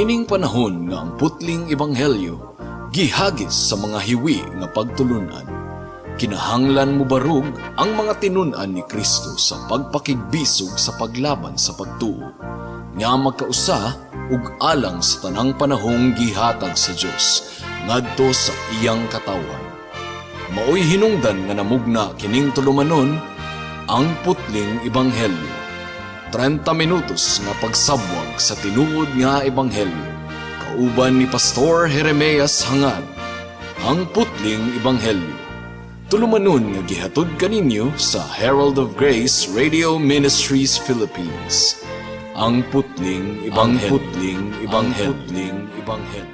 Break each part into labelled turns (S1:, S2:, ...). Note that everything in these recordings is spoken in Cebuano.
S1: Niining panahon nga ang putling ebanghelyo gihagis sa mga hiwi nga pagtulunan, kinahanglan mobarog ang mga tinun-an ni Kristo sa pagpakigbisog sa paglaban sa pagtuo nga magkausa ug alang sa tanang panahong gihatag sa Dios ngadto sa iyang katawhan. Maoy hinungdan nga namugna kining tulumanon, Ang Putling Ebanghelyo. 30 minutos nga pagsabwag sa tinuod nga ebanghelyo. Kauban ni Pastor Jeremias Hangad. Ang Putling Ebanghelyo. Tulumanon nga gihatod kaninyo sa Herald of Grace Radio Ministries Philippines. Ang Putling Ebanghelyo. Ang Putling Ebanghelyo. Ang Putling Ebanghelyo.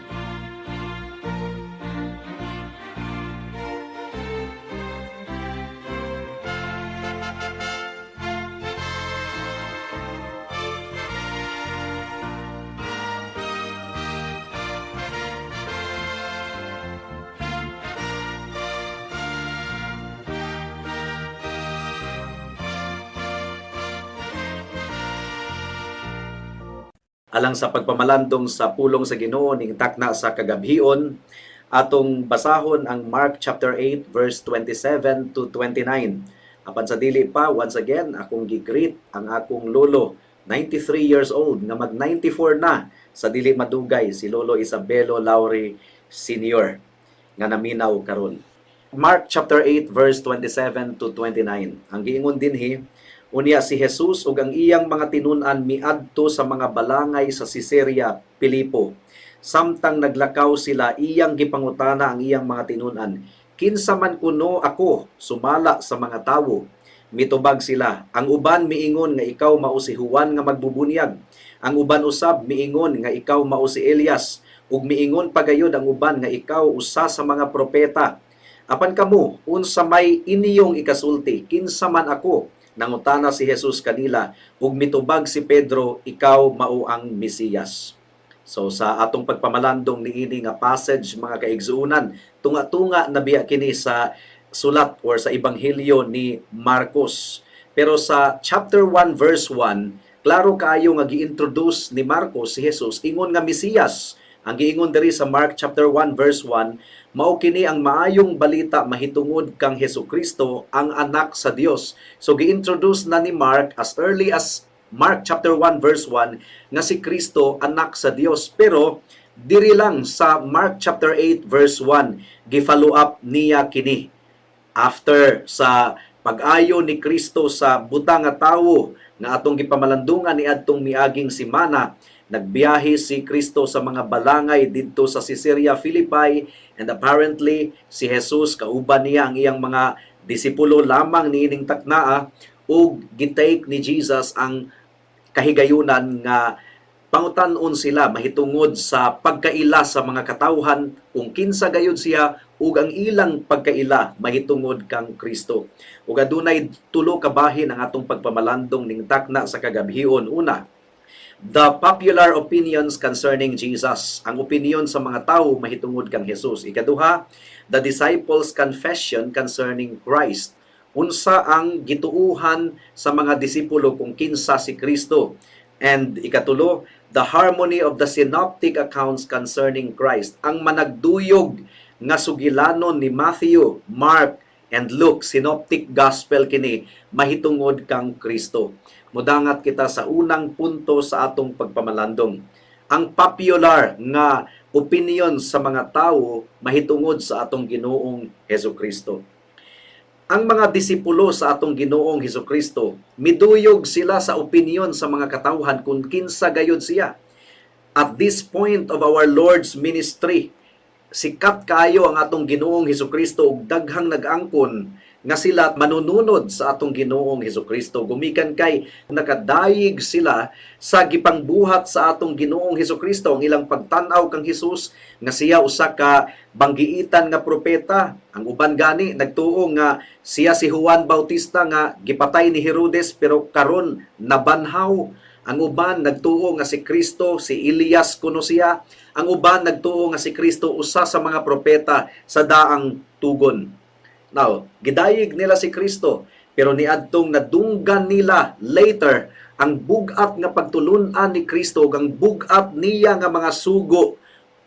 S2: Alang sa pagpamalandong sa pulong sa Ginoo ning takna sa kagabhion, atong basahon ang Mark chapter 8 verse 27 to 29. Apan sa dili pa, once again, akong gi-greet ang akong lolo, 93 years old, nga mag 94 na sa dili madugay, si Lolo Isabelo Lauri Sr. nga naminaw karon. Mark chapter 8 verse 27 to 29. Ang giingon dinhi, "Unya si Jesus ug ang iyang mga tinun-an miadto sa mga balangay sa Caesarea Pilipo. Samtang naglakaw sila, iyang gipangutana ang iyang mga tinun-an, 'Kinsa man kuno ako sumala sa mga tawo?' Mitubag sila, 'Ang uban miingon nga ikaw mao si Juan nga magbubunyag. Ang uban usab miingon nga ikaw mao si Elias, ug miingon pa gayud ang uban nga ikaw usa sa mga propeta. Apan kamo, unsa may inyong ikasulti, kinsa man ako?' Nangutana si Jesus kanila, ug mitubag si Pedro, 'Ikaw mao ang Mesiyas.'" So sa atong pagpamalandong niini nga passage, mga kaigsuonan, tunga-tunga na biya kini sa sulat or sa ebanghelyo ni Marcos. Pero sa chapter 1 verse 1, klaro kaayo nga gi-introduce ni Marcos si Jesus ingon nga Mesiyas. Ang giingon diri sa Mark chapter 1 verse 1, "Mao kini ang maayong balita mahitungod kang Hesukristo, ang anak sa Dios." So gi-introduce na ni Mark as early as Mark chapter 1 verse 1 nga si Kristo anak sa Dios. Pero diri lang sa Mark chapter 8 verse 1 gi-follow up niya kini after sa pag-ayo ni Kristo sa butang nga tawo nga atong gipamalandungan niadtong miaging semana. Nagbiyahe si Kristo sa mga balangay didto sa Caesarea Philippi, and apparently si Jesus, kauban niya ang iyang mga disipulo lamang niining taknaa, ug gitake ni Jesus ang kahigayunan nga pangutan-on sila mahitungod sa pagkaila sa mga katawhan kung kinsa gayud siya ug ang ilang pagkaila mahitungod kang Kristo. Ug adunay tulo ka bahin ang atong pagpamalandong ning takna sa kagabhion. Una, the popular opinions concerning Jesus. Ang opinion sa mga tao mahitungod kang Jesus. Ikaduha, the disciples' confession concerning Christ. Unsa ang gituuhan sa mga disipulo kung kinsa si Kristo. And ikatulo, the harmony of the synoptic accounts concerning Christ. Ang managduyog nga sugilanon ni Matthew, Mark, and Luke, synoptic gospel kini mahitungod kang Kristo. Mudangat kita sa unang punto sa atong pagpamalandong. Ang popular nga opinion sa mga tao mahitungod sa atong Ginoong Hesus Kristo. Ang mga disipulo sa atong Ginoong Hesus Kristo, miduyog sila sa opinion sa mga katawhan kung kinsa gayud siya. At this point of our Lord's ministry, sikat kaayo ang atong Ginoong Hesus Kristo ug daghang nag-angkon nga sila manununod sa atong Ginoong Hesus Kristo, gumikan kay nakadayig sila sa gipangbuhat sa atong Ginoong Hesus Kristo, ang ilang pagtan-aw kang Hesus nga siya usa ka banggiitan nga propeta. Ang uban gani nagtuo nga siya si Juan Bautista nga gipatay ni Herodes pero karon nabanhaw. Ang uban nagtuo nga si Kristo, si Elias kuno siya. Ang uban nagtuo nga si Kristo usa sa mga propeta sa daang tugon. Now, gidayig nila si Kristo, pero niadtong nadunggan nila later Ang bug-at nga pagtulun-an ni Kristo ug ang bug-at niya nga mga sugo,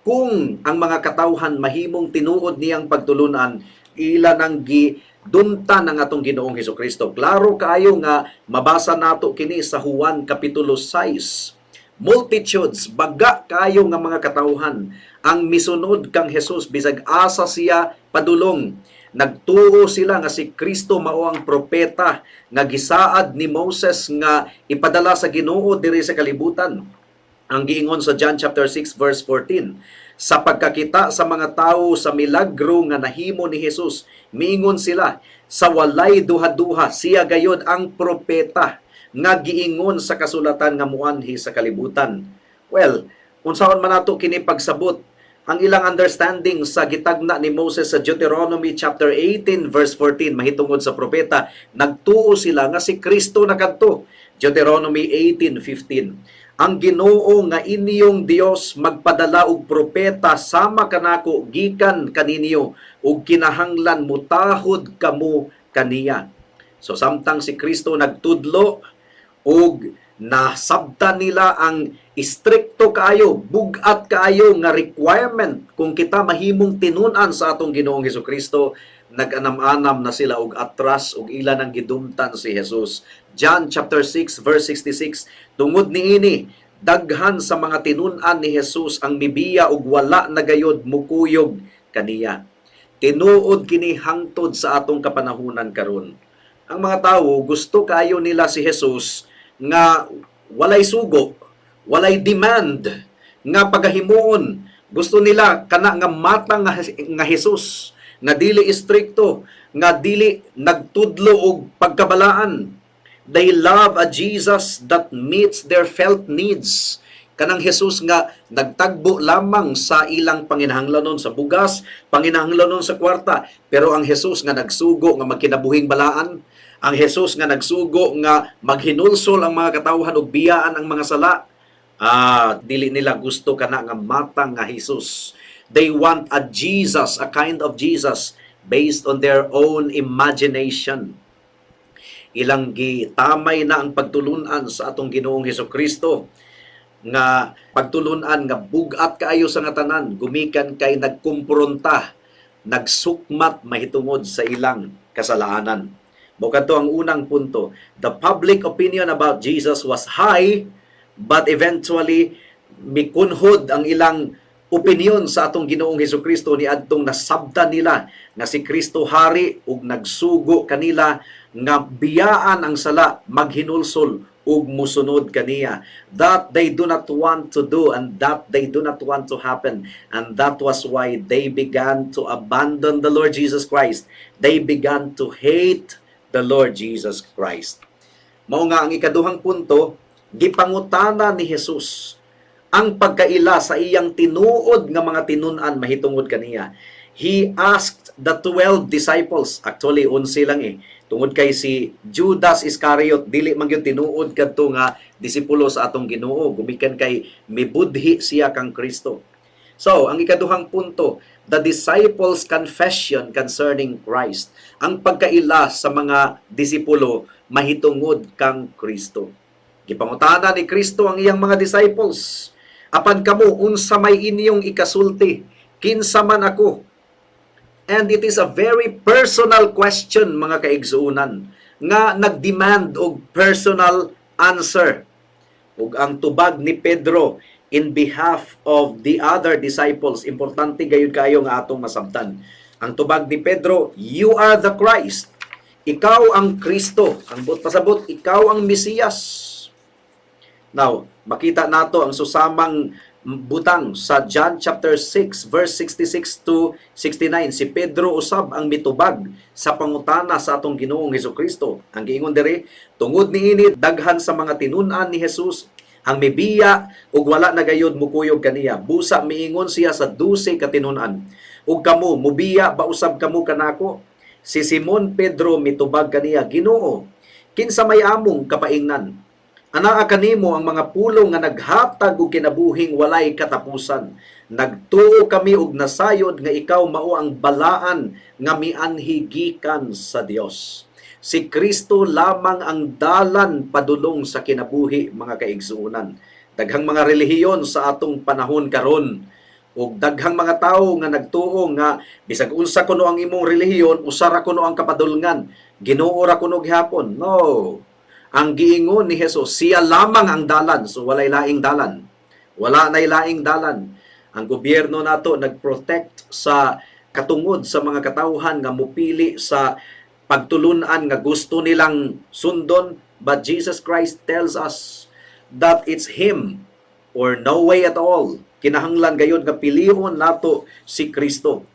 S2: kung ang mga katawhan mahimong tinuod niyang pagtulunan, ila nang gidumtan ang atong Ginoong Hesukristo. Klaro kaayo nga mabasa nato kini sa Juan kapitulo 6. Multitudes, baga kayo nga mga katawhan ang misunod kang Jesus bisag asa siya padulong. Nagtuo sila nga si Kristo mao ang propeta nga gisaad ni Moses nga ipadala sa Ginoo diri sa kalibutan. Ang giingon sa John chapter 6 verse 14, sa pagkakita sa mga tawo sa milagro nga nahimo ni Jesus, miingon sila sa walay duha-duha, "Siya gayod ang propeta nga giingon sa kasulatan nga muanhi sa kalibutan." Well, unsaon man nato kini pagsabot? Ang ilang understanding sa gitagna ni Moses sa Deuteronomy chapter 18 verse 14 mahitungod sa propeta, nagtuo sila nga si Kristo na kadto. Deuteronomy 18:15: "Ang Ginoo nga inyong Dios magpadala og propeta sama kanako gikan kaninyo, ug kinahanglan mutahod kamo kaniya." So samtang si Kristo nagtudlo ug nasabtan nila ang istrikto kaayo, bug-at kaayo nga requirement kung kita mahimong tinun-an sa atong Ginoong Hesukristo, nag-anam-anam na sila og atras ug ila nang gidumtan si Jesus. John chapter 6 verse 66: Tungod niini, daghan sa mga tinun-an ni Jesus ang mibiya ug wala na gayod mukuyog kaniya. Tinuod kini hangtod sa atong kapanahunan karon. Ang mga tawo, gusto kayo nila si Jesus nga walay sugo, walay demand nga pagahimuon. Gusto nila kana nga mata nga Jesus nga dili istrikto, nga dili nagtudlo og pagkabalaan. They love a Jesus that meets their felt needs. Kanang Jesus nga nagtagbo lamang sa ilang panginahanglanon sa bugas, panginahanglanon sa kwarta. Pero ang Jesus nga nagsugo nga magkinabuhing balaan, ang Jesus nga nagsugo nga maghinulsol ang mga katawhan ug biyaan ang mga sala, dili nila gusto kana nga mata nga Jesus. They want a Jesus, a kind of Jesus based on their own imagination. Ilang gitamay na ang pagtulunan sa atong Ginoong Hesukristo nga pagtulunan nga bug-at kaayo sa nga tanan gumikan kay nagkumpronta, nagsukmat mahitungod sa ilang kasalanan. Mao kadto ang unang punto. The public opinion about Jesus was high, but eventually mikunhod ang ilang opinion sa atong Ginoong Hesukristo niadtong nasabtan nila nga si Kristo hari ug nagsugo kanila nga biyaan ang sala, maghinulsol ug musunod kaniya. That they do not want to do and that they do not want to happen, and that was why they began to abandon the Lord Jesus Christ. They began to hate the Lord Jesus Christ. Mao nga ang ikaduhang punto, gipangutana ni Jesus ang pagkaila sa iyang tinuod nga mga tinun-an mahitungod kaniya. He asked the 12 disciples, actually 11 lang eh, tungod kay si Judas Iscariot dili man gyud tinuod kadto nga disipulo sa atong Ginoo gumikan kay mibudhi siya kang Kristo. So, ang ikaduhang punto, the disciples' confession concerning Christ. Ang pagkaila sa mga disipulo mahitungod kang Kristo. Gipangutana ni Kristo ang iyang mga disciples. "Apan kamo, unsa may inyong ikasulti? Kinsa man ako?" And it is a very personal question, mga kaigsuonan, nga nagdemand og personal answer. Ug ang tubag ni Pedro in behalf of the other disciples, importante gayud kayo nga atong masabtan. Ang tubag ni Pedro, "You are the Christ." Ikaw ang Kristo. Ang buot pasabot, ikaw ang Mesiyas. Now, makita nato ang susamang butang sa John chapter 6 verse 66 to 69. Si Pedro usab ang mitubag sa pangutana sa atong Ginoong Hesukristo. Ang giingon diri, tungod niini, daghan sa mga tinun-an ni Jesus ang mibiya ug wala na gayud mukuyog kaniya. Busa miingon siya sa 12 ka tinun-an, "Ug kamo, mubiya ba usab kamo kanako?" Si Simon Pedro mitubag kaniya, "Ginoo, kinsa may among kapaingnan? Anaa kanimo ang mga pulong nga naghatag og kinabuhing walay katapusan. Nagtuo kami og nasayod nga ikaw mao ang Balaan nga mianhi gikan sa Dios." Si Kristo lamang ang dalan padulong sa kinabuhi, mga kaigsuonan. Daghang mga relihiyon sa atong panahon karon ug daghang mga tawo nga nagtuo nga bisag unsa kuno ang imong relihiyon, usa ra kuno ang kapadulngan, Ginoo ra kuno gihapon. No. Ang giingon ni Jesus, siya lamang ang dalan, so walay laing dalan. Wala nay laing dalan. Ang gobyerno nato nagprotect sa katungod sa mga katawhan nga mupili sa pagtulunan nga gusto nilang sundon, but Jesus Christ tells us that it's Him or no way at all. Kinahanglan gayud nga pilion nato si Kristo.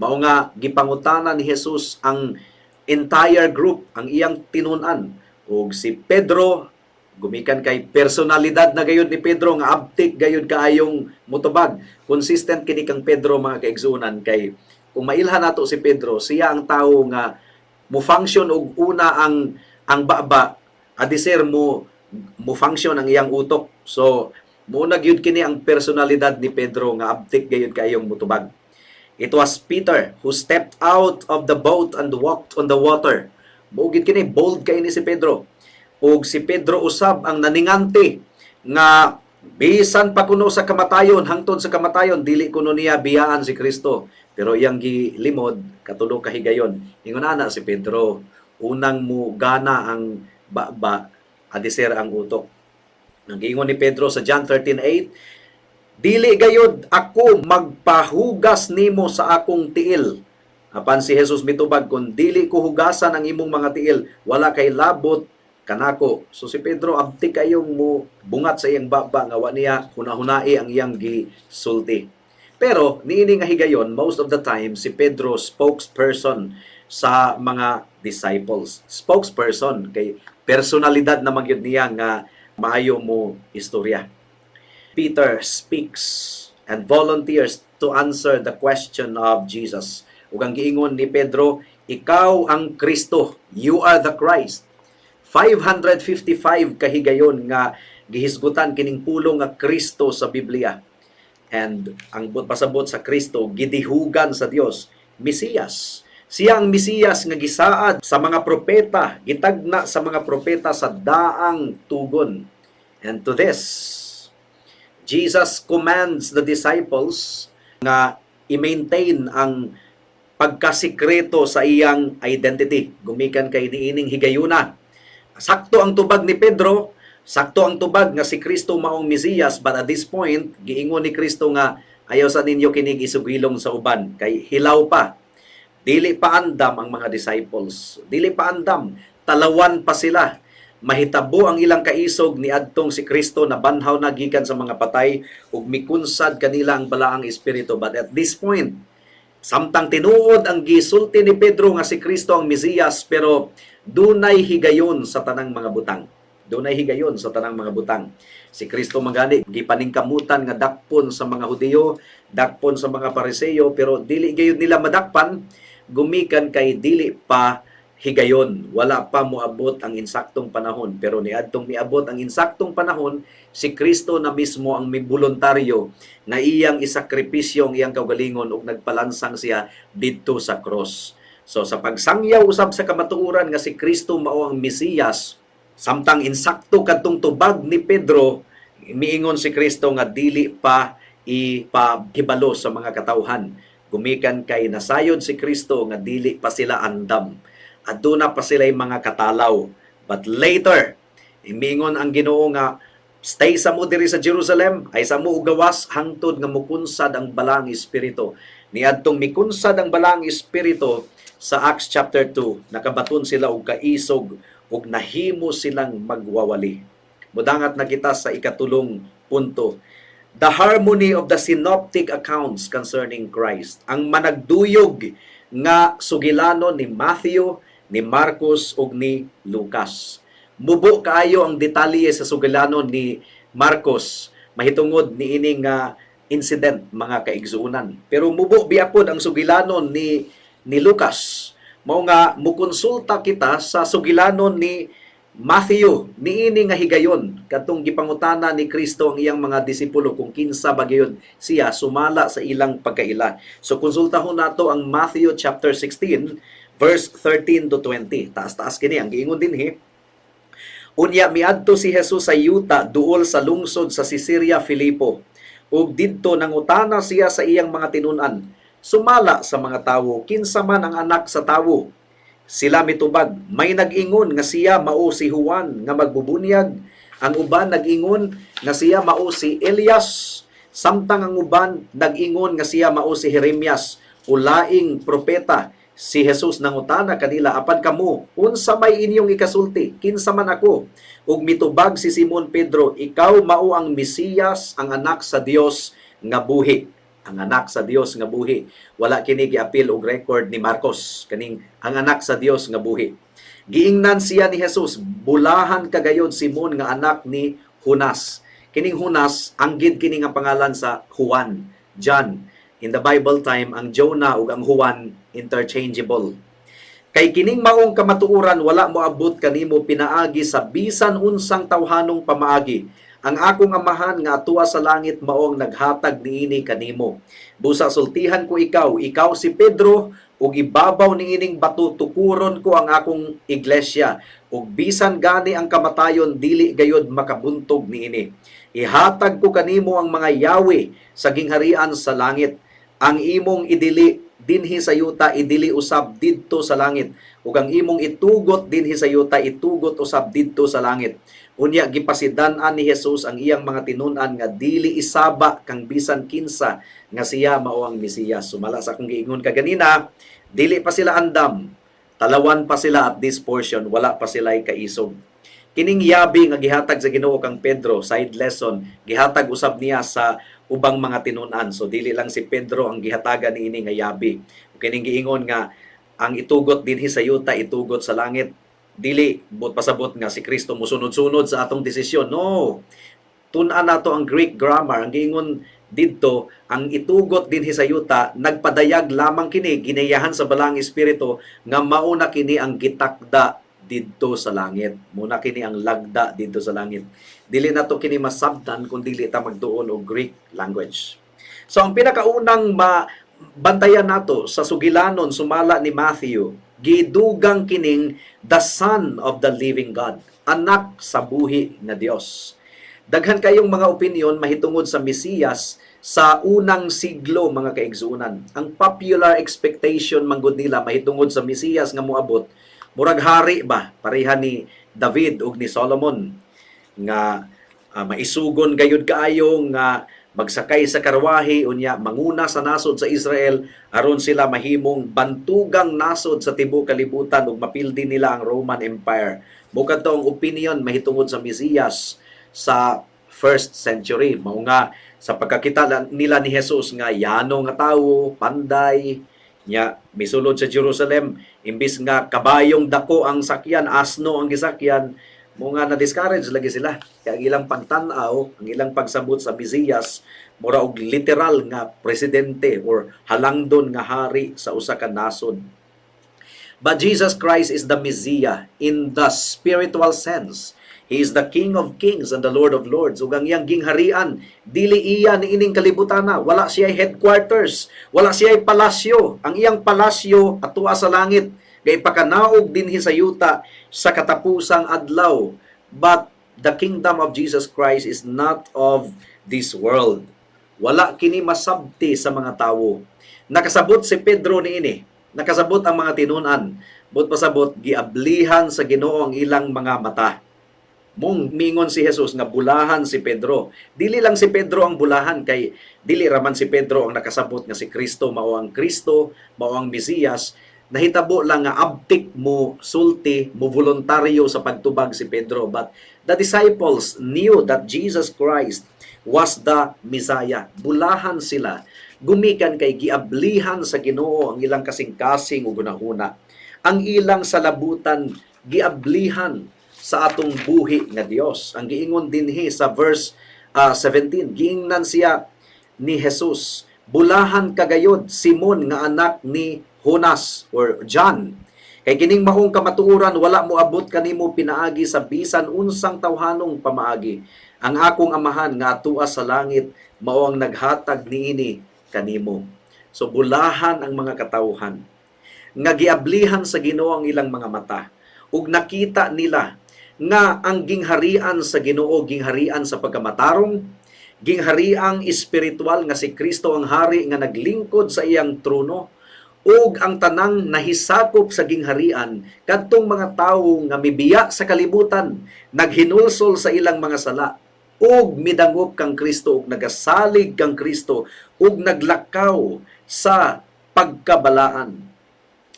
S2: Mao nga gipangutana ni Jesus ang entire group, ang iyang tinun-an. Ug si Pedro, gumikan kay personalidad na gayud ni Pedro nga abtik gayud kaayong mutubag. Consistent kini kang Pedro, mga kaigsuonan, kay kung mailhan nato si Pedro, siya ang tawo nga mo function og una ang baba, adiser mo mo function ang iyang utok. So mao na gyud kini ang personalidad ni Pedro nga abtik gayud kaayong mutubag. It was Peter who stepped out of the boat and walked on the water. Mao gid kini, bold kay ni si Pedro. Ug si Pedro usab ang naninganti nga bisan pa kuno sa kamatayon, hangtod sa kamatayon, dili kuno niya biyaan si Kristo. Pero iyang gilimod katulo ka higayon. Ingon ana si Pedro, unang mo gana ang baba, adiser ang utok. Ang giingon ni Pedro sa John 13:8, "Dili gayod ako magpahugas nimo sa akong tiil." Apan si Jesus mitubag, "Kung dili ko hugasan ang imong mga tiil, wala kay labot kanako." So si Pedro, abtik kayong mo bungat sa iyang baba nga wa niya hunahunai ang iyang gisulti. Pero niini nga higayon, most of the time si Pedro spokesperson sa mga disciples. Spokesperson kay personalidad na magyud niya nga maayo mo istorya. Peter speaks and volunteers to answer the question of Jesus. Ug ang giingon ni Pedro, "Ikaw ang Kristo, you are the Christ." 555 kahigayon nga gihisgutan kining pulong nga Kristo sa Biblia. And ang buot pasabot sa Kristo, gidihugan sa Dios, Mesiyas. Siya ang Mesiyas nga gisaad sa mga propeta, gitagna sa mga propeta sa daang tugon. And to this, Jesus commands the disciples nga i-maintain ang pagkasikreto sa iyang identity. Gumikan kay niining higayuna, sakto ang tubag ni Pedro, sakto ang tubag nga si Kristo maong Mesiyas, but at this point, giingon ni Kristo nga ayaw sa ninyo kinig isugilong sa uban kay hilaw pa. Dili pa andam ang mga disciples. Dili pa andam, talawan pa sila. Mahitabo ang ilang kaisog ni adtong si Kristo na banhaw na gikan sa mga patay ug mikunsad kanila ang Balaang Espiritu. But at this point, samtang tinuod ang gisulti ni Pedro nga si Kristo ang Mesiyas, pero dunay higayon sa tanang mga butang. Dunay higayon sa tanang mga butang. Si Kristo mangani gipaningkamutan nga dakpon sa mga Hudiyo, dakpon sa mga Pariseo, pero dili gayud nila madakpan gumikan kay dili pa higayon, wala pa moabot ang insaktong panahon. Pero niadtong miabot ang insaktong panahon, si Kristo na mismo ang miboluntaryo nga iyang isakripisyo ang iyang kaugalingon ug nagpalansang siya didto sa cross. So sa pagsangyaw usab sa kamatuoran nga si Kristo mao ang Mesiyas, samtang insakto kadtong tubag ni Pedro, miingon si Kristo nga dili pa ipahibalo sa mga katawhan. Gumikan kay nasayod si Kristo nga dili pa sila andam. Aduna pa sila'y mga katalaw. But later, miingon ang Ginoo nga stay sa mo diri sa Jerusalem, ay sa mo ugawas hangtod nga mukunsad ang Balaang Espiritu. Niadtong mikunsad ang Balaang Espiritu sa Acts chapter 2, nakabaton sila og kaisog ug nahimo silang magwawali. Mudangat na kita sa ikatulong punto. The harmony of the synoptic accounts concerning Christ. Ang managduyog nga sugilanon ni Matthew, ni Marcos ug ni Lucas. Mubo kaayo ang detalye sa sugilanon ni Marcos mahitungod niini nga incident, mga kaigsuonan. Pero mubo biya pod ang sugilanon ni Lucas. Mao nga mukonsulta kita sa sugilanon ni Matthew niini nga higayon kadtong gipangutana ni Kristo ang iyang mga disipulo kung kinsa ba gyud siya sumala sa ilang pagkaila. So konsultahon nato ang Matthew chapter 16 Verse 13 to 20. Taas-taas kini ang giingon dinhi. Unya miadto si Jesus sa yuta duol sa lungsod sa Cesarea Filipo. Ug didto nangutana siya sa iyang mga tinun-an, "Sumala sa mga tawo, kinsa man ang Anak sa Tawo?" Sila mitubag, "May nag-ingon nga siya mao si Juan nga magbubunyag, ang uban nag-ingon nga siya mao si Elias, samtang ang uban nag-ingon nga siya mao si Jeremias o laing propeta." Si Jesus nangutana kanila, "Apan kamo, unsa may inyong ikasulti? Kinsa man ako?" Ug mitubag si Simon Pedro, "Ikaw mao ang Mesiyas, ang Anak sa Dios nga buhi." Ang Anak sa Dios nga buhi. Wala kini giapil og record ni Marcos kaning ang Anak sa Dios nga buhi. Giingnan siya ni Jesus, "Bulahan ka gayod, Simon, nga anak ni Jonas." Kining Jonas, anggid kini nga pangalan sa Juan, John. In the Bible time, ang Jonah ug ang Juan interchangeable. "Kay kining maong kamatuoran wala moabot kanimo pinaagi sa bisan unsang tawhanong pamaagi. Ang akong Amahan nga atua sa langit maong naghatag niini kanimo. Busa sultihan ko ikaw, ikaw si Pedro, ug ibabaw niining bato tukuron ko ang akong iglesia, ug bisan gani ang kamatayon dili gayod makabuntog niini. Ihatag ko kanimo ang mga yawi sa gingharian sa langit. Ang imong idili dinhi sa yuta, idili usab didto sa langit, ug ang imong itugot dinhi sa yuta, itugot usab didto sa langit." Unya gipasidan-an ni Jesus ang iyang mga tinun-an nga dili isaba kang bisan kinsa nga siya mao ang Mesiyas. Sumala sa akong giingon kaganina, dili pa sila andam. Talawan pa sila at this portion, wala pa sila kaisog. Kining yabi nga gihatag sa Ginoo kang Pedro, side lesson, gihatag usab niya sa ubang mga tinun-an. So dili lang si Pedro ang gihatagan niini nga yabi. Kining giingon nga ang itugot dinhi sa yuta, itugot sa langit, dili buot pasabot nga si Kristo musunod-sunod sa atong desisyon. No. Tun-an nato ang Greek grammar. Ang giingon didto, ang itugot dinhi sa yuta, nagpadayag lamang kini, ginayahan sa Balaang Espiritu, nga mauna kini ang gitakda didto sa langit. Muna kini ang lagda didto sa langit. Dili nato kini masabtan kung dili ta magduol og Greek language. So ang pinakaunang mabantayan nato sa sugilanon sumala ni Matthew, gidugang kining the Son of the Living God, Anak sa buhi nga Dios. Daghan kayong mga opinion mahitungod sa Mesiyas sa unang siglo, mga kaigsuonan. Ang popular expectation manggod nila mahitungod sa Mesiyas nga moabot, murag hari ba, pareha ni David ug ni Solomon nga maisugon gayud kaayo nga magsakay sa karwahe, unya manguna sa nasod sa Israel aron sila mahimong bantugang nasod sa tibuok kalibutan ug mapildi nila ang Roman Empire. Mao kadto ang opinion mahitungod sa Mesiyas sa first century. Mao nga sa pagkakita nila ni Jesus nga yano nga tawo, panday, nya misulod sa Jerusalem, imbis nga kabayong dako ang sakyan, asno ang gisakyan, mao nga na-discourage lagi sila. Kaya ang ilang pagtan-aw, ang ilang pagsabot sa Mesiyas, mura og literal nga presidente or halangdon nga hari sa usa ka nasod. But Jesus Christ is the Messiah in the spiritual sense. He is the King of Kings and the Lord of Lords. Ug ang iyang gingharian, dili iya niining kalibutana. Wala siya headquarters, wala siya palasyo. Ang iyang palasyo atua sa langit, kay pakanaog dinhi sa yuta sa katapusang adlaw. But the kingdom of Jesus Christ is not of this world. Wala kini masabti sa mga tawo. Nakasabot si Pedro niini. Nakasabot ang mga tinun-an. Buot pasabot, giablihan sa Ginoo ang ilang mga mata. Mong mingon si Jesus nga bulahan si Pedro. Dili lang si Pedro ang bulahan kay dili raman si Pedro ang nakasabot nga si Kristo mao ang Kristo, mao ang Mesiyas. Nahitabo lang nga abtik mo sulti, mo voluntaryo sa pagtubag si Pedro. But the disciples knew that Jesus Christ was the Messiah. Bulahan sila gumikan kay giablihan sa Ginoo ang ilang kasing-kasing ug hunahuna. Ang ilang salabutan giablihan sa atong buhi nga Dios. Ang giingon dinhi sa verse 17, giingnan siya ni Jesus, "Bulahan kagayod, Simon nga anak ni Jonas or John. Kay kining maong kamatuoran wala moabot kanimo pinaagi sa bisan unsang tawhanong pamaagi. Ang akong Amahan nga atua sa langit mao ang naghatag niini kanimo." So bulahan ang mga katawhan. Nga giablihan sa Ginoo ang ilang mga mata ug nakita nila nga ang gingharian sa Ginoo, gingharian sa pagkamatarong, ginghariang espiritual nga si Kristo ang hari nga naglingkod sa iyang trono, ug ang tanang nahisakop sa gingharian kadtong mga tawo nga mibiya sa kalibutan, naghinulsol sa ilang mga sala ug midangop kang Kristo ug nagasalig kang Kristo ug naglakaw sa pagkabalaan.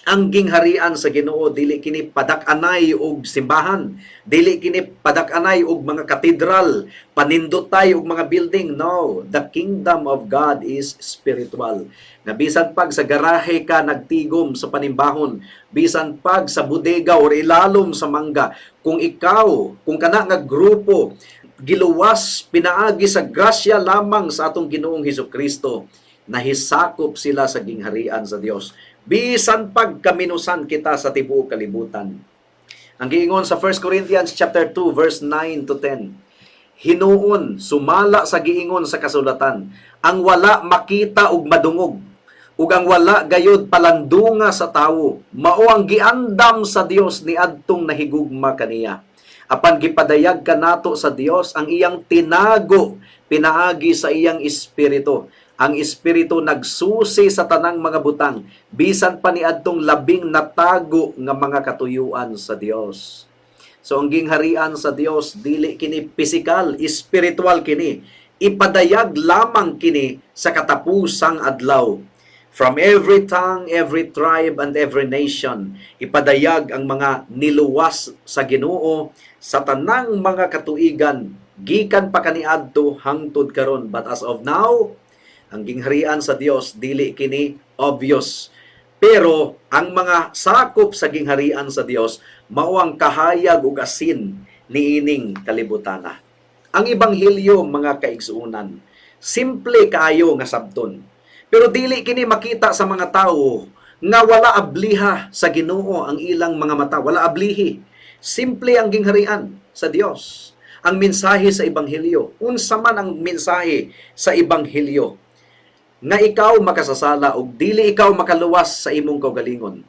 S2: Ang gingharian sa Ginoo, dili kini padak-anay og simbahan, dili kini padak-anay og mga katedral, panindotay og mga building. No, the kingdom of God is spiritual. Na bisan pag sa garahe ka nagtigom sa panimbahon, bisan pag sa bodega or ilalom sa mangga, kung ikaw, kung kana nga grupo giluwas pinaagi sa grasya lamang sa atong Ginoong Hesus Kristo, nahisakop sila sa gingharian sa Dios bisan pagkaminusan kita sa tibuok kalibutan. Ang giingon sa 1 Corinthians chapter 2 verse 9 to 10. Hinuon, sumala sa giingon sa kasulatan, ang wala makita ug madungog ug ang wala gayod palandunga sa tawo, mao ang giandam sa Dios niadtong nahigugma kaniya. Apan gipadayag kanato sa Dios ang iyang tinago pinaagi sa iyang Espiritu. Ang Espiritu nagsusi sa tanang mga butang, bisan pa niadtong labing natago nga mga katuyuan sa Dios. So ang gingharian sa Dios, dili kini pisikal, espiritual kini. Ipadayag lamang kini sa katapusang adlaw. From every tongue, every tribe, and every nation, ipadayag ang mga niluwas sa Ginoo sa tanang mga katuigan, gikan pa kaniadto hangtod karon. But as of now, ang gingharian sa Dios, dili kini obvious. Pero ang mga sakop sa gingharian sa Dios mao ang kahayag ug asin niining kalibutana. Ang ebanghelyo, mga kaigsuonan, simple kaayo nga sabton. Pero dili kini makita sa mga tawo nga wala abliha sa Ginoo ang ilang mga mata, wala ablihi. Simple ang gingharian sa Dios. Ang mensahe sa ebanghelyo, unsa man ang mensahe sa ebanghelyo? Nga ikaw makasasala ug dili ikaw makaluwas sa imong kaugalingon.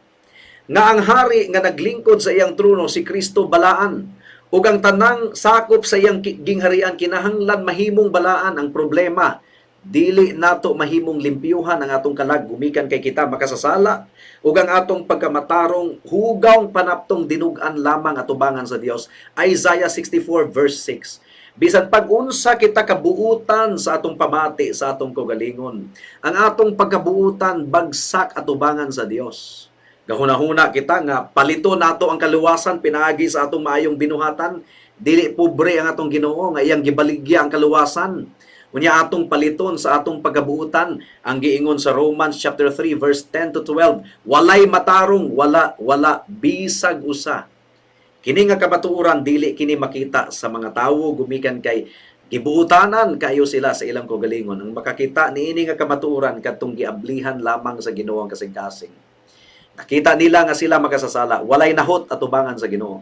S2: Nga ang hari nga naglingkod sa iyang trono, si Kristo, balaan ug ang tanang sakop sa iyang gingharian kinahanglan mahimong balaan. Ang problema, dili nato mahimong limpyuhan ang atong kalag gumikan kay kita makasasala ug ang atong pagkamatarong hugaw panaptong dinug-an lamang atubangan sa Dios. Isaiah 64 verse 6. Bisan pag unsa kita kabuutan sa atong pamati sa atong kaugalingon, ang atong pagkabuutan bagsak atubangan sa Dios. Gahuna-huna kita nga palito nato ang kaluwasan pinaagi sa atong maayong binuhatan. Dili pobre ang atong Ginoo nga iyang gibaligya ang kaluwasan. Unya atong paliton sa atong pagkabuutan. Ang giingon sa Romans chapter 3 verse 10 to 12, walay matarong, wala, wala bisag usa. Kini nga kamatuoran, dili kini makita sa mga tawo gumikan kay gibuutanan kayo sila sa ilang kaugalingon. Ang makakita niini nga kamatuoran, kadtong giablihan lamang sa Ginoo ang kasing-kasing. Nakita nila nga sila makasasala, walay nahot atubangan sa Ginoo.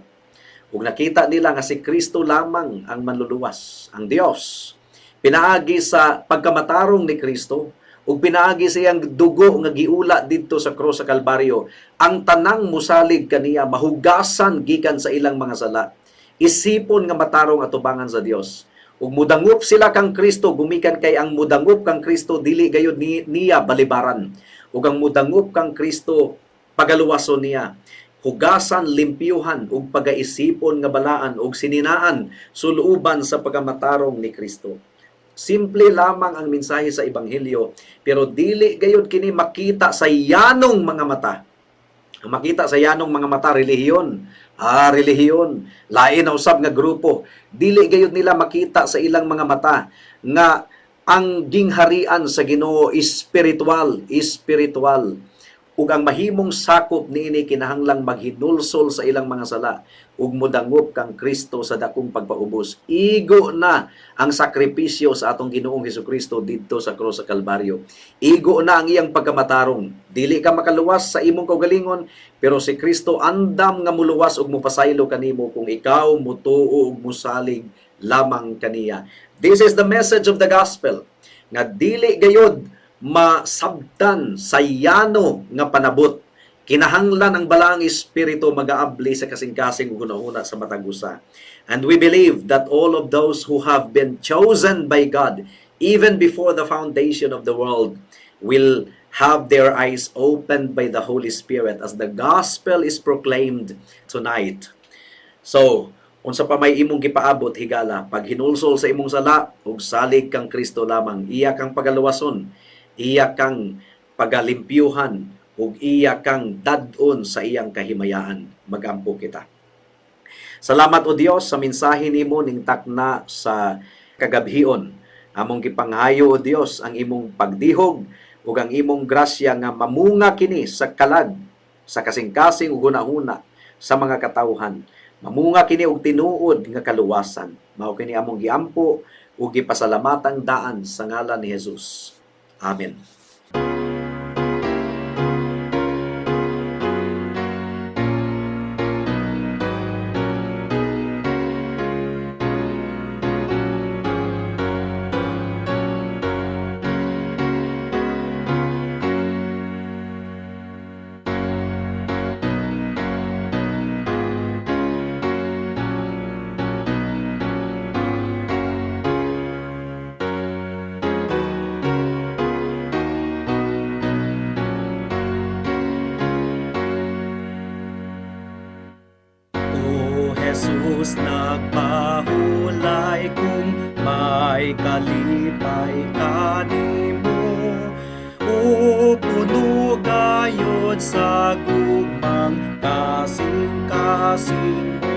S2: Ug nakita nila nga si Kristo lamang ang manluluwas, ang Dios. Pinaagi sa pagkamatarong ni Kristo ug pinaagi sa iyang dugo nga giula didto sa krus sa Kalbaryo, ang tanang musalig kaniya mahugasan gikan sa ilang mga sala. Isipon nga matarong atubangan sa Dios. Ug mudangop sila kang Kristo gumikan kay ang mudangop kang Kristo dili gayud niya balibaran. Ug ang mudangop kang Kristo, pagaluwason niya, hugasan, limpyuhan ug pagaisipon nga balaan ug sininaan suluban sa pagkamatarong ni Kristo. Simple lamang ang mensahe sa ebanghelyo, pero dili gayud kini makita sa yanong mga mata. Ang makita sa yanong mga mata, relihiyon. Ah, relihiyon. Lain na usab nga grupo. Dili gayud nila makita sa ilang mga mata nga ang gingharian sa Ginoo espiritual, espiritual. Ug ang mahimong sakop niini kinahanglang maghinulsol sa ilang mga sala ug modangop kang Kristo sa dakong pagpaubos. Igo na ang sakripisyo sa atong Ginoong Hesukristo didto sa krus sa Kalbaryo. Igo na ang iyang pagkamatarong. Dili ka makaluwas sa imong kaugalingon, pero si Kristo andam nga muluwas ug mupasaylo kanimo kung ikaw mutuo ug musalig lamang kaniya. This is the message of the gospel nga dili gayod masabtan sa yano nga panabot. Kinahanglan ang Balaang Espiritu magaabli sa kasing-kasing ug hunahuna sa matag usa. And we believe that all of those who have been chosen by God even before the foundation of the world will have their eyes opened by the Holy Spirit as the gospel is proclaimed tonight. So, unsa pa may imong gipaabot, higala, paghinulsol sa imong sala ug salig kang Kristo lamang, iya kang pagaluwason, iya kang pagalimpyuhan ug iya kang dad-on sa iyang kahimayaan. Magampo kita. Salamat, O Dios, sa mensahe nimo ning takna sa kagabhion. Among gipanghayo, O Dios, ang imong pagdihog ug ang imong grasya nga mamunga kini sa kalag sa kasing-kasing ug hunahuna sa mga katawhan. Mamunga kini og tinuod nga kaluwasan. Mao kini among giampo ug gipasalamatang daan sa ngalan ni Jesus. Amen. O Jesus, nagpahulay kung may kalipay kanimo, o puno gayod sa gugmang kasing-kasing mo.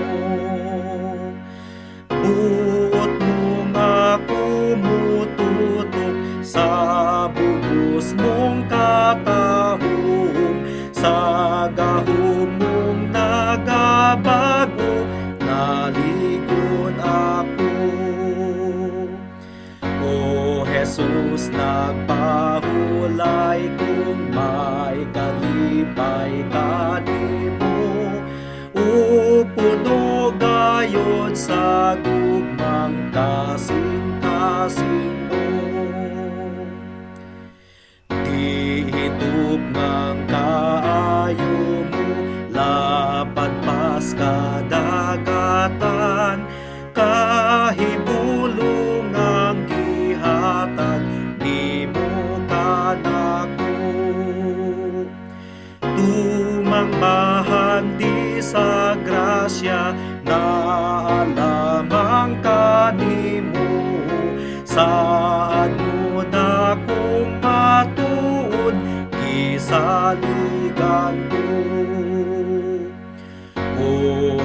S2: Buot mo nga kumututok sa bugos mong katahom, sa gahom mong nagabago, naligon ako. O Jesus, nagpahulay kung may kalipay kanimo, o puno gayod sa gugmang kasing-kasing mo. Di hitup ng kaayo mo, lapad pas kadagatan, kahibulong ang gihatag nimo kanako. Tumang bahandi sa grasya na lamang kanimo, saad mo dakong matuod, gisaligan ko. O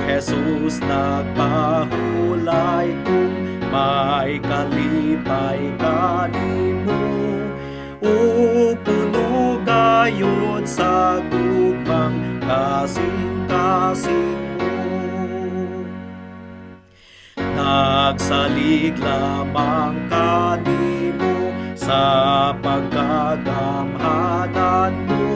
S2: Jesus, nagpahulay kung may kalipay kanimo, o puno gayod sa gugmang kasing-kasing mo. Nagsalig lamang kanimo sa pagkagamhanan mo,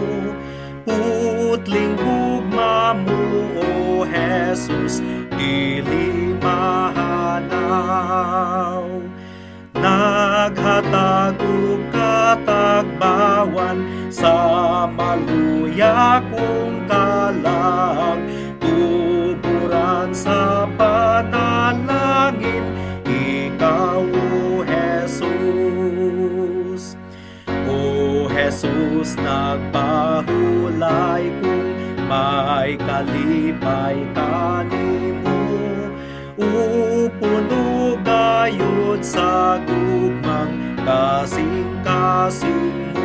S2: putling gugma mo, O Jesus, dili mahanaw. Naghatag og katagbawan sa maluya kong kalag, tuburan sa panalangin, ikaw, O Jesus. O Jesus, nagpahulay kung may kalipay kanimo, o puno gayod sa gugmang kasing-kasing mo.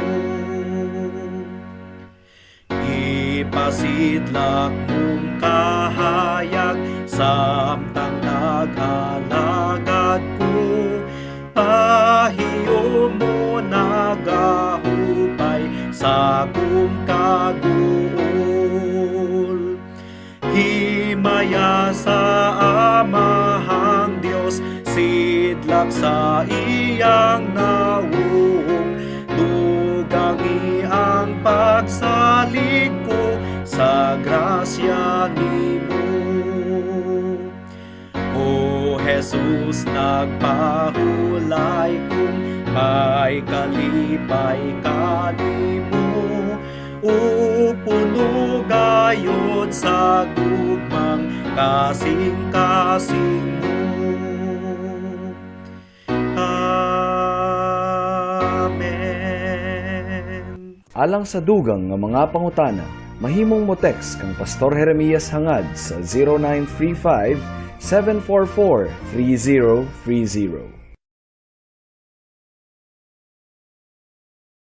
S2: Ipasidlak mong kahayag samtang nag-alagad ko, pahiyo mo nagahupay sa kong kaguol. Himaya sa Amahang Dios, sidlak sa iyang nawong, dugangi ang pagsalig ko sa grasya nimo. O Jesus, nagpahulay kung may kalipay kanimo,
S3: O puno gayod sa gugmang kasing-kasing mo. Amen.
S1: Alang sa dugang nga mga pangutana, mahimong mo text kang Pastor Jeremias Hangad sa 0935 744 3030.